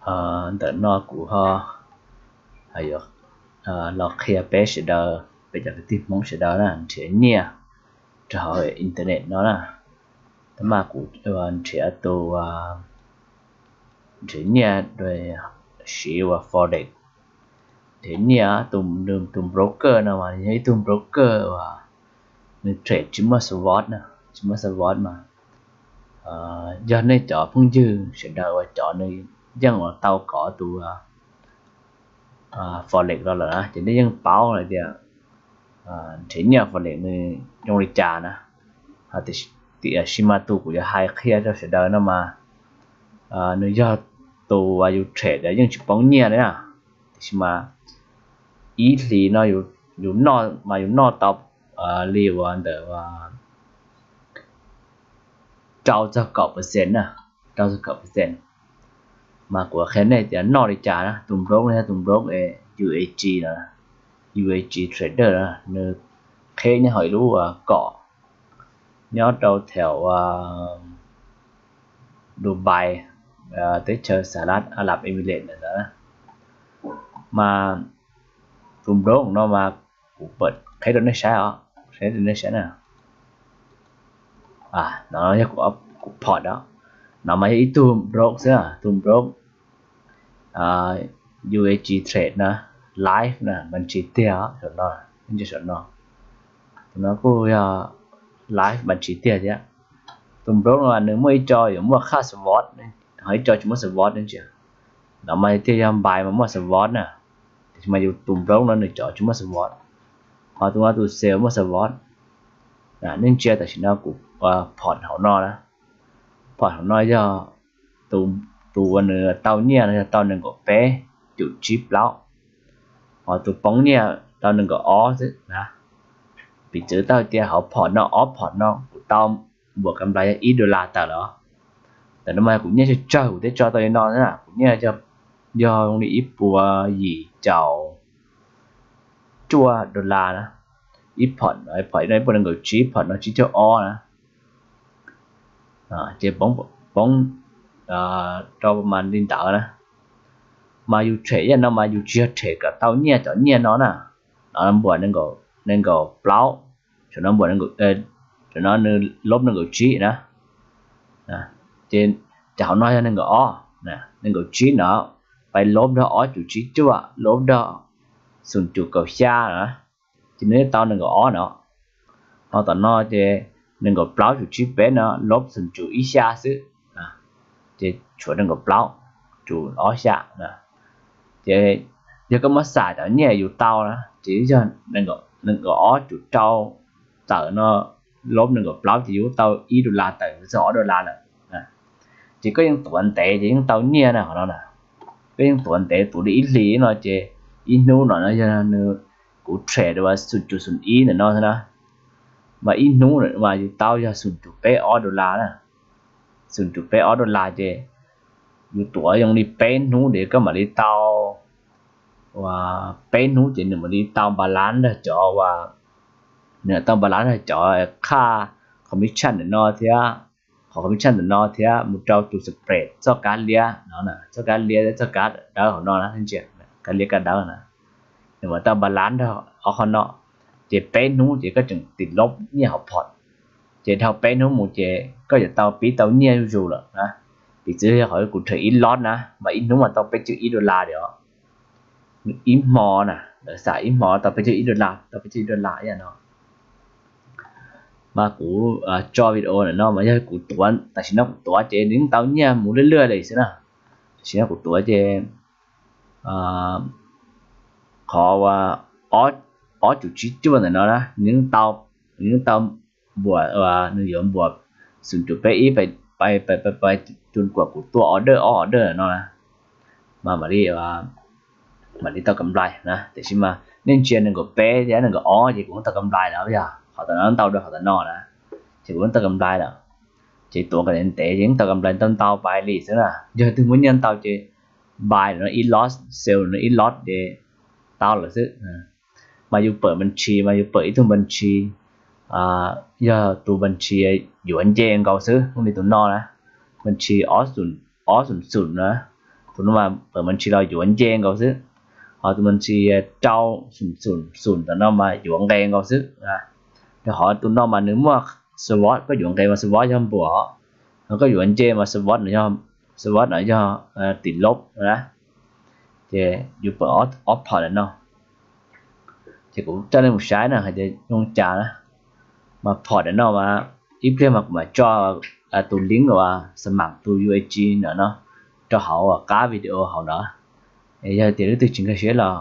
Ntawm no kuv ho yuav los qhia peb sawv daws, peb cov kwv tij Hmoob sawv daws na, nrhiav nyiaj rau hauv internet no na. Tab mas kuv nrhiav tus, nrhiav nyiaj siv ua forex, nrhiav nyiaj tus, tus broker no mas yog ib tug broker uas nws trade tsis muaj support na, tsis muaj support mas yog nej cov phooj ywg sawv daws uas cov nws yeej uas tau kov tus forex los lawm na ces nej yeej paub lawm tias nrhiav nyiaj forex nws zoo li cas na. Tiam sis mas tus kuv yuav hais qhia rau sawv daws no mas nws yog tus uas yus trade yeej tsis poob nyiaj li na. Tiam sis mas ib hlis no yus noj mas yus noj tau li uas ntawm rau txog kaum percent na, rau txog kaum percent. Mas kuv qhia nej tias noj li cas na, tus broker no yog tus broker UAG, UAG Trader na, nws qheb nyob hauv ib lub kom nyob rau thaum Dubai, teb chaws Xas Las Ab Laj Emirates ntawd. Mas tus broker no mas kuv pom qheb rau nej saib os, qheb rau nej saib na. No yog kuv pom no, no mas yog ib tug broker xwb, tus broker UAG Trade na, live na, npas ntsis tiag saum no, saum no. Tus no kuj yog live npas ntsis tiag thiab. Tus broker no nws muaj ib co yuav muaj khaj support, ho ib co tsis muaj support ne ntsia. No mas tiag yog npais mas muaj support na, tiam sis mas yus tus broker no nws cov tsis muaj support, ho tus no tus sell muaj support. Nej ntsia tam sim no kuv pom hauv no na, pom hauv no yog tus uas nws tau nyiaj no yog tau nees nkaum peb cum tsib plaub, ho tus poob nyiaj tau nees nkaum ob xwb na. Piv txwv tau tias hauv phom no, ob phom no kuv tau npuam kam nplais yog ib dollar tawm lawm. Tam no mas kuv nyiaj tsawg tsawg kuv thiaj tso tau li no na, kuv nyiaj yog zoo li ib puas yim caum cuaj dollar na. Ib phom, phom no ib puas nees nkaum tsib, phom no tsib caug ob na. Ces poob rau mas li ntawd na. Mas yus trade yam no mas yus tsis yog trade kom tau nyiaj cov nyiaj no na. No npuam nees nkaum plaub, saum no npuam, saum no nws lob nees nkaum tsib na. Ces cov hauv no yog nees nkaum ob, nees nkaum tsib no pais lob nrog ob cum tsib cuaj, lob nrog xoom cum kaum xya na, ces nws tau nees nkaum ob no. Ho tom no ces nees nkaum plaub cum tsib peb no lob xoom cum ib xya xwb, ces tshuav nees nkaum plaub cum ob xya. Ces yog koj muab xam cov nyiaj yus tau na ces yog nees nkaum ob cum rau tawm no lob nees nkaum plaub ces yus tau ib dollar tawm txog ob dollar lawm. Ces koj yeej tuav ntev ces yeej tau nyiaj na qhov no na. Koj yeej tuav ntev, tuav li ib hlis no ces ib hnub no no yog nws, kuv trade uas xoom cum xoom ib ntawm no xwb na, mas ib hnub mas yus tau yog xoom cum peb ob dollar na. Xoom cum peb ob dollar ces yus tuav zoo li peb hnub ces koj mam li tau, uas peb hnub ces nws mam li tau npa lab nrog cov uas, nws tau npa lab nrog cov khaj commission ntawm no thiab, qhov commission ntawm no thiab mus rau tus spread txoj kab liab no, txoj kab liab, txoj kab dawb hauv no na, ntsia kab liab kab dawb na, nws mam tau npa lab nrog ob qho no. Ces peb hnub ces koj tseem tim lob nyiaj hauv phom, ces dhau peb hnub mus ces koj yuav tau pib tau nyiaj zuj zus lawm na. Piv txwv yog qhov kuv trade ib lot na mas ib hnub mas tau peb caug ib dollar li os. Ib hmo na, lawv xam ib hmo tau peb caug ib dollar, tau peb caug ib dollar ib yam no. Mas kuv tso video ntawm no mas yog kuv tuav, tam sim no kuv tuav ces nws yeej tau nyiaj mus lwj lwj li xwb na. Tam sim no kuv tuav ces qhov uas ob cum tsib cuaj ntawm no na, nws yeej tau, nws yeej tau npuam, nws yuav npuam xoom cum peb ib, pais, pais, pais, pais, tus kuam kuv tua order ob order no na, mas mam li, mam li tau kam nplais na. Tiam sis mas nej ntsia nees nkaum peb thiab nees nkaum ob ces kuv yeej tau kam nplais lawm, yog qhov tom no ntau dua qhov tom no na, ces kuv yeej tau kam nplais lawm. Ces tuav kom ntev ntev ces yeej tau kam nplais ntau ntau pais li xwb na. Yog twg muaj nyiaj ntau ces buy no ib lot, sell no ib lot ces tau lawm xwb. Mas yus pawm npas ntshis mas yus pawm ib tug npas ntshis, yog tus npas ntshis yuav nce nkaus xwb, zoo li tus no na, npas ntshis ob xoom xoom na, Tus no mas pem mas ntsis los yuav nce nkaus xwb, ho tus mas ntsis rau xum xum tom no mas yuav nqes nkaus xwb. Rau qhov tus no mas nws muaj swap, koj yuav nqes mas swap yog npuas, ho koj yuav nce mas swap no yog tim lob na. Ces yus pom ob phom ntawm no, ces kuv coj nej mus saib na hais tias zoo cas na. Mas phom ntawm no mas ib pliag mas kuv mam tso tus link uas xab mam tus U A G ntawm no rau hauv qab video hauv no. Es yog tias leej twg tsis nkag siab los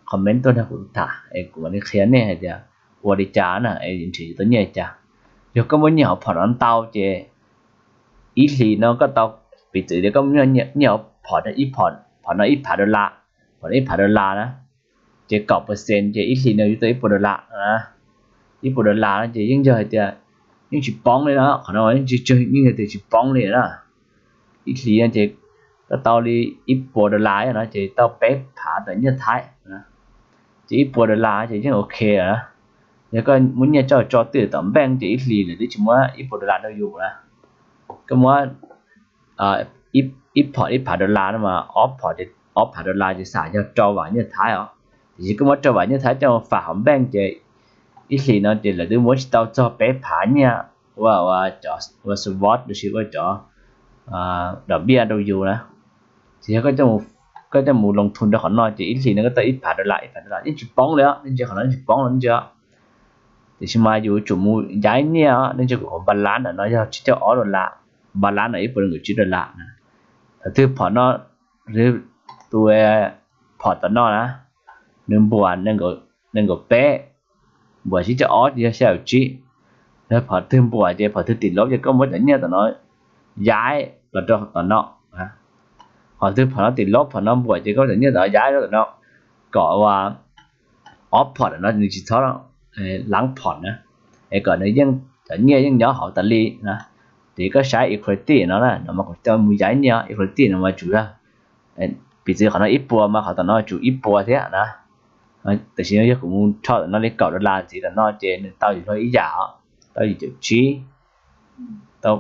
comment tuaj nrog kuv tham es kuv mam li qhia nej hais tias ua li cas na es nrhiav tau nyiaj li cas. Yog koj muaj nyiaj hauv phom no ntau ces ib hlis no koj tau, piv txwv tias koj muaj nyiaj hauv phom no ib phav dollar, phom no ib phav dollar na, ces kaum percent ces ib hlis no yus tau ib puas dollar. Ib puas dollar no ces yeej yog hais tias yeej tsis poob li na, qhov no yeej tsis tsawg, yeej yog tias tsis poob li na. Ib hlis no ces koj tau li ib puas dollar no ces tau peb phav tawm nyiaj Thaib. Ces ib puas dollar ces yeej ok lawm. Yog koj muab nyiaj coj tso twj ywm tom npeej ces ib hlis lawv twb tsis muab ib puas dollar rau yus na. Koj muab ib phom ib phav dollar no mas ob phav dollar ces xam yog rau vam nyiaj Thaib os. Tiam sis koj muab rau vam nyiaj Thaib coj mus fam hauv npeej ces ib hlis no ces lawv twb muab tsis tau txog peb phav nyiaj ua, ua swap los sis ua cov dam npiaj rau yus na. Ces yog koj coj mus loo thoo rau qhov no ces ib hlis no koj tau ib phav dollar, ib phav dollar yeej tsis poob li os, nej ntsia qhov no yeej tsis poob li ntsia. Tiam sis mas yus tsum mus yaib nyiaj os, nej ntsia kuv qhov balance ntawm no yog tsib caug ob dollar, balance no ib puas nees nkaum tsib dollar na. Thaum twg phom no, tus phom tom no na, nws npuas nees nkaum peb, npuas tsib caug ob ces yog xya caum tsib. Yog phom twg npuas ces phom twg tim lob ces koj muab cov nyiaj tom no yaib los rau tom no. Qhov twg phom no tim lob, phom no npuas ces koj cov nyiaj tom no yaib rau tom no, kom ua ob phom no nws tsis txhob lab phom na, es kom nws yeej cov nyiaj yeej nyob hauv tas li na. Ces koj saib equity no na, no mas kuv coj mus yaib nyiaj, equity no mas tsum yog, piv txwv qhov no ib puas mas qhov tom no tsum ib puas thiab na. Tam sim no yog kuv mus rho tom no li kaum dollar ntxiv tom no ces nws tau yus luag ib yam, tau yim caum tsib, tau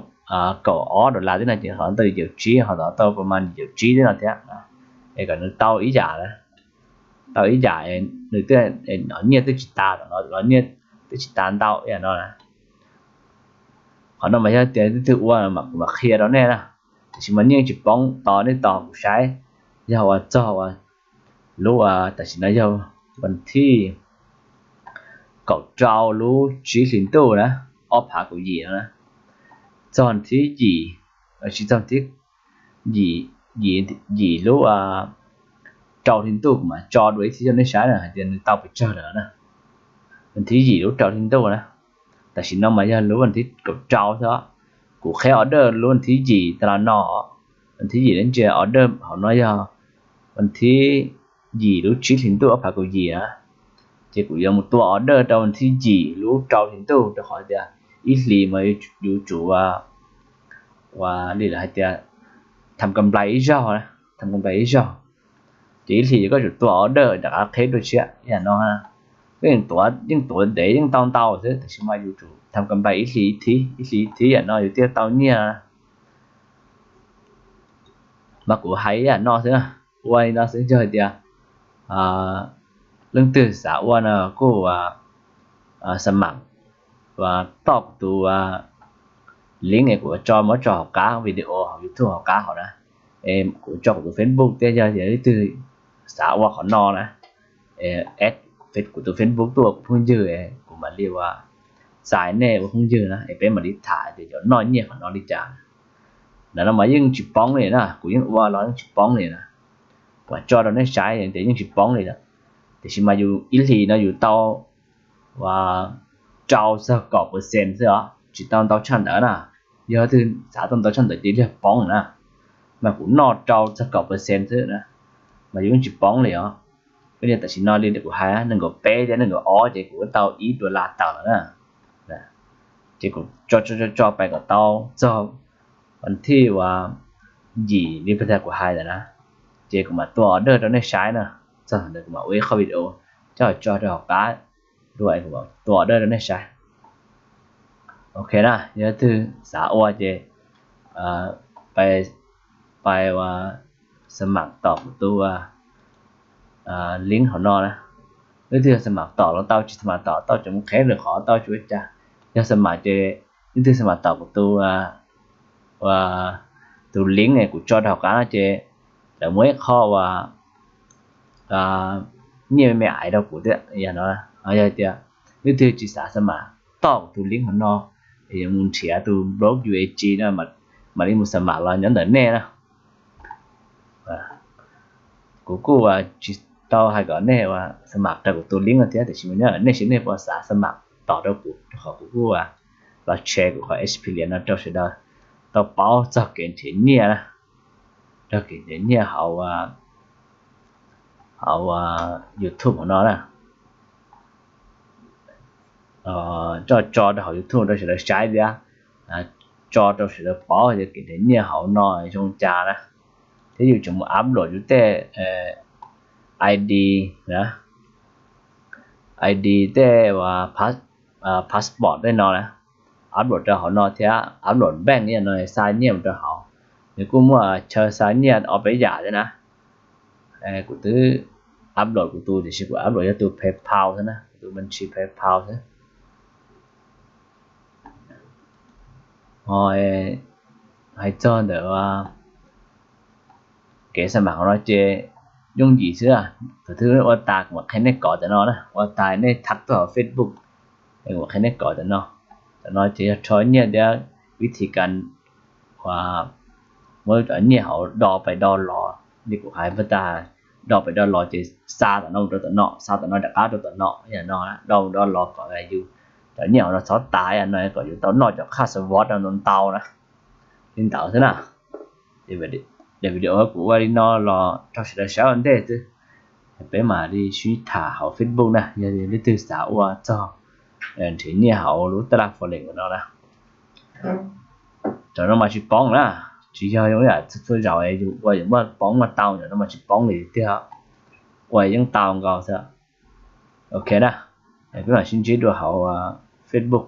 kaum ob dollar thiab no ces qhov tau yim caum tsib, qhov tod tau pab mas yim caum tsib thiab no thiab. Es kom nws tau ib yam, tau ib yam, nws nyiaj twb tsis tas tom no, nyiaj twb tsis tas ntau ib yam no na. Qhov no mas yog tias leej twg ua mas kuv mam qhia rau nej na. Tiam sis mas yeej tsis poob, tos nej tos kuv saib, yog ua txog ua lub, tam sim no yog vas thib kaum rau lub tsib hlis ntuj na, ob phav kaum yim no na, txog thib yim, tsis txog thib yim, yim lub rau hli ntuj kuv mam tso dua ib thib coj nej saib na hais tias nws tau pes tsawg lawm na. Vas thib yim lub rau hli ntuj na, tam sim no mas yog lub vas thib kaum rau xwb. Kuv qheb order lub vas thib yim tas los no, vas thib yim, nej ntsia order hauv no yog vas thib yim lub tsib hlis ntuj ob phav kaum yim na. Ces kuv yuav mus tua order rau vas thib yim lub rau hli ntuj rau qhov tias ib hlis mas yus tsum ua li lawv hais tias tham kam nplais ib zaug, tham kam nplais ib zaug. Ces ib hlis koj tsum tua order rov qab qheb dua tshiab ib yam no. Koj yeej tuav, yeej tuav ntev yeej tau ntau xwb, tab sis mas yus tsum tham kam nplais ib hlis ib thib, ib hlis ib thib yam no yus thiaj tau nyiaj. Mas kuv hais ib yam no xwb, ua li no xwb, yog hais tias leej twg xav ua no kuj xa mam toj kuv tus link es kuv tso, muab tso hauv qab video hauv YouTube hauv qab hauv na. Es kuv tso kuv tus Facebook thiab, yog tias leej twg xav ua qhov no na, add kuv tus Facebook tuaj ua kuv phooj ywg, kuv mam li ua txais nej ua phooj ywg na, es peb mam li tham tias yuav noj nyiaj qhov no li cas. Ntawm no mas yeej tsis poob li na, kuv yeej ua los yeej tsis poob li na. Kuv tso rau nej saib tias yeej tsis poob li lawm. Tiam sis mas yus ib hlis no yus tau ua rau txog kaum percent xwb os, tsis tau ntau tshaj ntawd na. Yog twg xav tau ntau tshaj ntawd ces yog poob na. Mas kuv noj rau txog kaum percent xwb na, mas yus yeej tsis poob li os. Tam sim no li kuv hais nees nkaum peb thiab nees nkaum ob ces kuv tau ib dollar tawm lawm na. Ces kuv tso tso tso pais kom tau txog vas thib uas yim li pag tag kuv hais ntawd na, ces kuv mam tua order rau nej saib na. Txog ntawd kuv mam ua ib qho video coj tso rau hauv qab dua es kuv mam tua order rau nej saib. Ok na, yog twg xav ua ces pais ua xa mam tom kuv tus link hauv no na. Leej twg xa mam tom los tau, tsis xa mam tom tau, tseem mus qheb lwm qhov tau tsis ua cas. Yog xa mam ces leej twg xa mam tom kuv tus tus link kuv tso rau hauv qab no ces lawv muaj ib qho uas nyiaj me me aiv rau kuv thiab. Yog no, yog tias leej twg tsis xav xa mam tom kuv tus link hauv no, yuav mus nrhiav tus block U A G no mam li mus xa mam los nyob ntawm nej na. Kuv kuj tsis tau hais kom nej xa mam rau kuv tus link no thiab, tiam sis mas nyob ntawm nej seb nej puas xav xa mam tom rau kuv, rau qhov kuv kuj los tshe kuv qhov experience no rau sawv daws tau paub txog kev nrhiav nyiaj na, txog kev nrhiav nyiaj hauv hauv YouTube hauv no na. Tso tso rau hauv YouTube rau sawv daws saib thiab, tso rau sawv daws paub tias kev nrhiav nyiaj hauv no zoo cas na. Thiab yus tseem mus upload yus tej I D na, I D tej uas passport tej no na, upload rau hauv no thiab upload bank no xa nyiaj mus rau hauv. Nws kuj muaj chaw xa nyiaj ob peb yam thiab na. Kuv twb upload kuv tus, tiam sis kuv upload yog tus PayPal xwb na, kuv tus me ntsis PayPal xwb. Hais txog ntawm kev xa mam hauv no ces yooj yim xwb. Thaum twg ua tas kuv mam qhia nej kov ntawm no na, ua tas nej thab tuaj hauv Facebook, kuv mam qhia nej kov ntawm no. Ntawm no ces yog rho nyiaj thiab vib thi kas uas muab cov nyiaj hauv do pais do los li kuv hais puag ta, do pais do los ces xa tom no mus rau tom no, xa tom no rov qab rau tom no, yam no do mus do los kom yus cov nyiaj hauv no txhob tas, yam no kom yus tau noj cov khaj xa vov no ntau ntau na. Li ntawd xwb na. Ces daim video kuv ua li no los rau sawv daws saib ua ntej xwb. Peb mam li sib tham hauv Facebook na, yog leej twg xav ua txog nrhiav nyiaj hauv lub taj laj Forex no na. Cov no mas tsis poob na, tsis yog yam txhua zaus yus ua yus muaj poob muaj tau, cov no mas tsis poob li tiag, ua yeej tau nkaus xwb. Ok na, peb mam sib ntsib dua hauv Facebook.